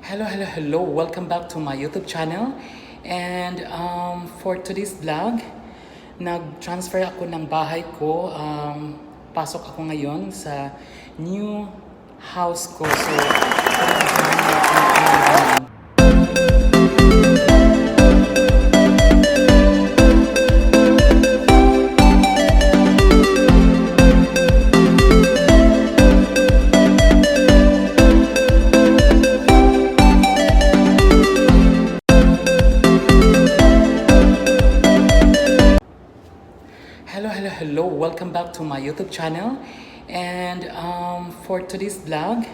Hello. Welcome back to my YouTube channel. And for today's vlog, nag-transfer ako ng bahay ko. Pasok ako ngayon sa new house ko. So, hello. Welcome back to my YouTube channel. And for today's vlog,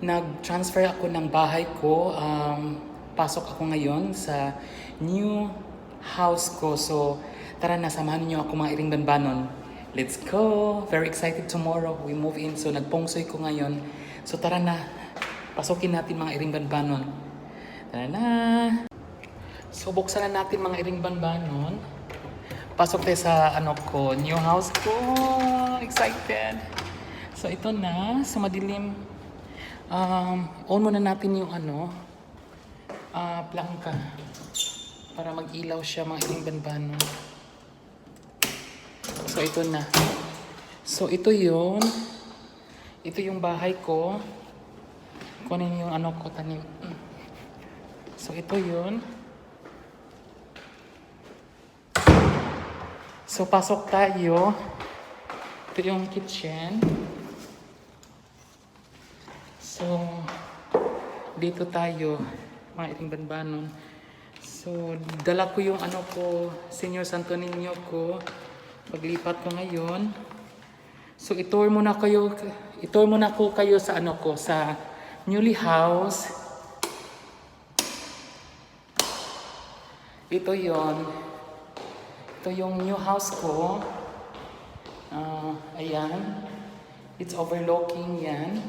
nag-transfer ako ng bahay ko. Pasok ako ngayon sa new house ko. So, tara na, samahan niyo ako mga iring banbanon. Let's go! Very excited tomorrow. We move in. So, nagpungsoy ko ngayon. So, tara na. Pasukin natin mga iring banbanon. Tara na! So, buksan na natin mga iring banbanon. Pasok tayo sa new house ko. Excited. So ito na, sa madilim. On muna natin yung plangka para mag-ilaw siya mga iring banbanon. So ito na. So ito yun. Ito yung bahay ko. Kunin yung ko tanim. So ito yun. So, pasok tayo. Ito yung kitchen. So, dito tayo, mga iring banbanon. So, dala ko yung Senior Santo Niño ko. Paglipat ko ngayon. So, itour muna ko kayo sa sa newly house. Ito yon. Ito yung new house ko. Ayan. It's overlooking yan.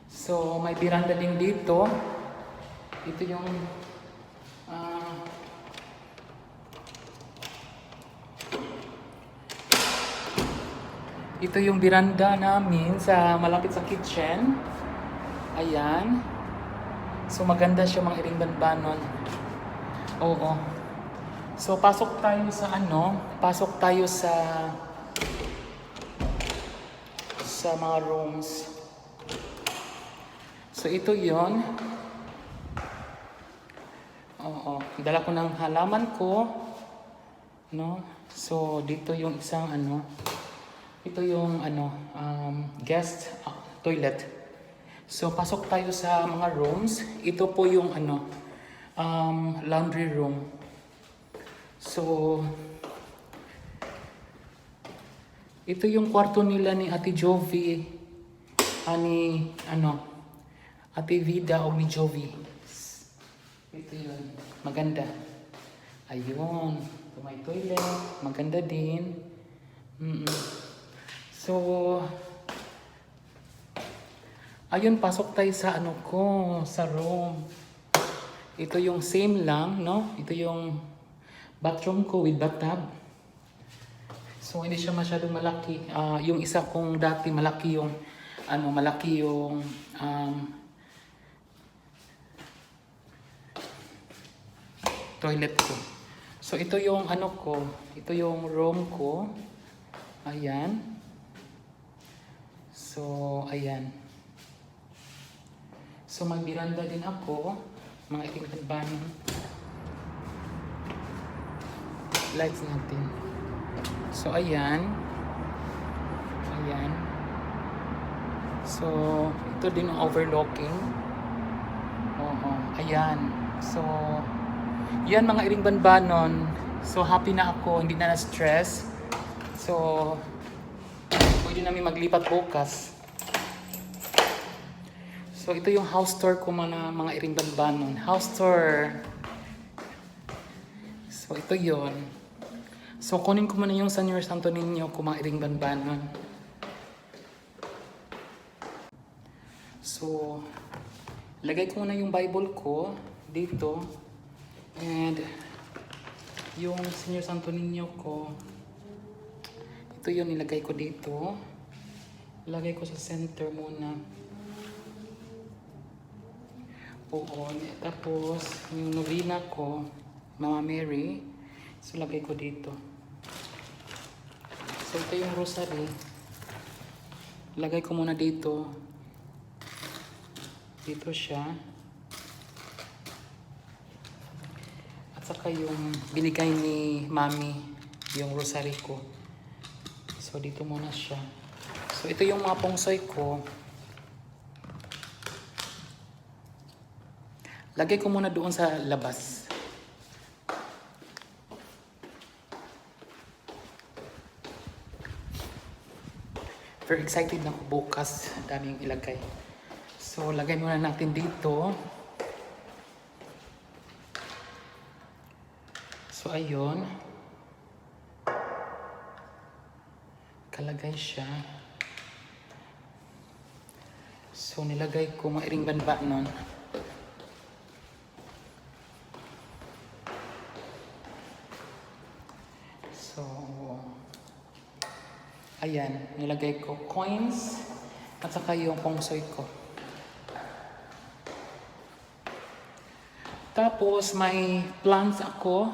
So, may veranda din dito. Ito yung ito yung veranda namin sa malapit sa kitchen. Ayan. So, maganda siya mga iring banbanon. Oo. So, pasok tayo sa mga rooms. So, ito yon. Oo. Dala ko ng halaman ko. No? So, dito yung isang ito yung guest toilet. So, pasok tayo sa mga rooms. Ito po yung laundry room. So, ito yung kwarto nila ni Ate Jovi, Ate Vida o ni Jovi. Ito yun, maganda. Ayun, ito may toilet, maganda din. So, ayun, pasok tayo sa sa room. Ito yung same lang, no? Ito yung bathroom ko with bathtub. So, hindi siya masyadong malaki. Yung isa kong dati malaki yung toilet ko. So, ito yung ito yung room ko. Ayan. So, ayan. So, may veranda din ako. Mga iring banbanon. Lights natin. So, ayan. Ayan. So, ito din ang overlooking. Oo. Ayan. So, yan mga iring banbanon. So, happy na ako. Hindi na na-stress. So, pwede namin maglipat bukas. So, ito yung house tour ko mga iring banbanon. House tour. So, ito yon. So, kunin ko muna yung Senior Santo Niño ko mga iring banbanon. So, lagay ko muna yung Bible ko dito. And, yung Senior Santo Niño ko, ito yun, nilagay ko dito. Ilagay ko sa center muna. puon. Tapos, yung novena ko, Mama Mary. So, lagay ko dito. So, ito yung rosary. Lagay ko muna dito. Dito siya. At saka yung binigay ni Mami, yung rosary ko. So, dito muna siya. So, ito yung mga pongsoy ko. Lagay ko muna doon sa labas. Very excited na ako bukas. Daming ilagay. So, lagay muna natin dito. So, ayun. Kalagay siya. So, nilagay ko mga iring banba nun. So, ayan, nilagay ko coins at saka yung pongsoy ko. Tapos, may plants ako.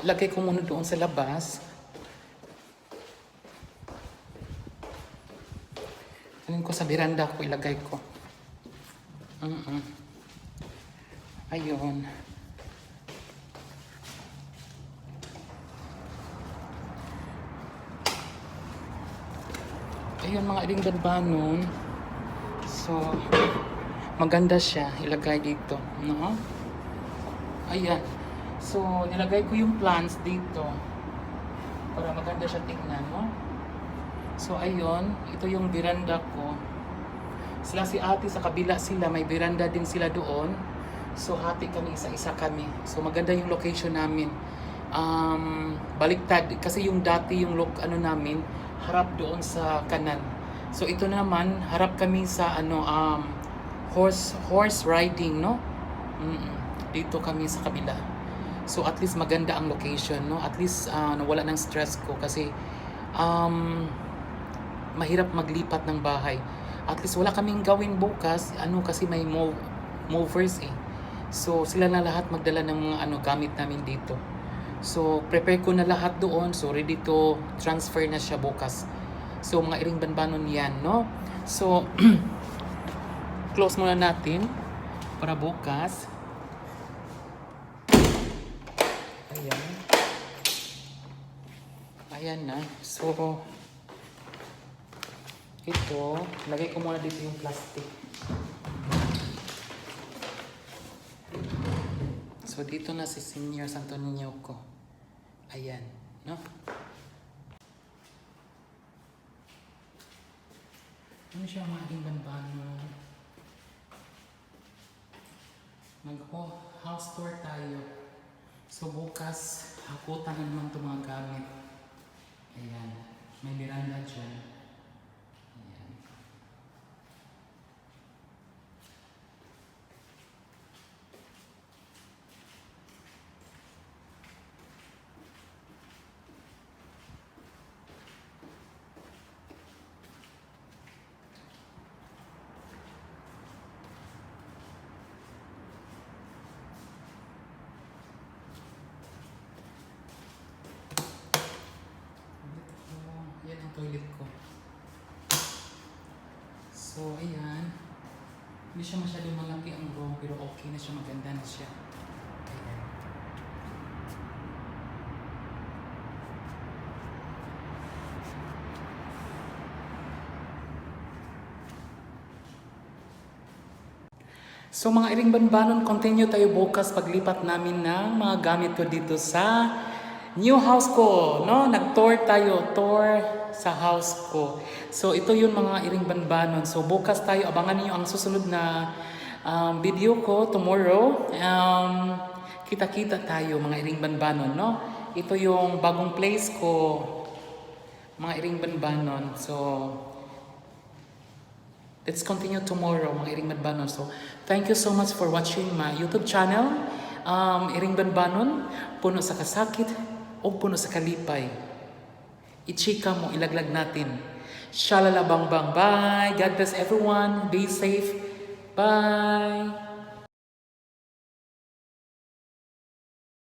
Lagay ko muna doon sa labas. Anin ko sa veranda ko, ilagay ko. Ayun. Ayun mga iring banbanon. So, maganda siya. Ilagay dito. No? Ayan. So, nilagay ko yung plants dito. Para maganda siya tingnan. No? So, ayun. Ito yung veranda ko. Sila si ate sa kabila sila. May veranda din sila doon. So, hati kami. Isa-isa kami. So, maganda yung location namin. Baliktad. Kasi yung dati yung namin, harap doon sa kanan. So ito naman harap kami sa horse riding, no? Dito kami sa kabila. So at least maganda ang location, no? At least nawala ng stress ko kasi mahirap maglipat ng bahay. At least wala kaming gawin bukas, kasi may movers eh. So sila na lahat magdala ng mga gamit namin dito. So, prepare ko na lahat doon. So, ready to transfer na siya bukas. So, mga iring banbanon yan, no? So, close muna natin para bukas. Ayan. Ayan na. So, ito, lagay ko muna dito yung plastic. So, dito na si Senior Santo Niño ko. Ayan, no? Ano siya maging banbano? Mag-house tour tayo. So, bukas, hakutan na naman itong mga gamit. Ayan, may miranda dyan. Yan ang toilet ko. So, ayan. Hindi siya masyadong malaki ang room, pero okay na siya, maganda na siya. Ayan. So mga iring banbanon, continue tayo bukas paglipat namin ng mga gamit ko dito sa new house ko, no? Nag-tour tayo, tour sa house ko. So ito yung mga iring banbanon. So bukas tayo, abangan niyo ang susunod na video ko tomorrow. Kita-kita tayo mga iring banbanon, no? Ito yung bagong place ko, mga iring banbanon. So let's continue tomorrow, mga iring banbanon. So thank you so much for watching my YouTube channel. Iring banbanon, puno sa kasakit o puno sa kalipay. Ichika mo, ilaglag natin. Shalala bang bang. Bye. God bless everyone. Be safe. Bye.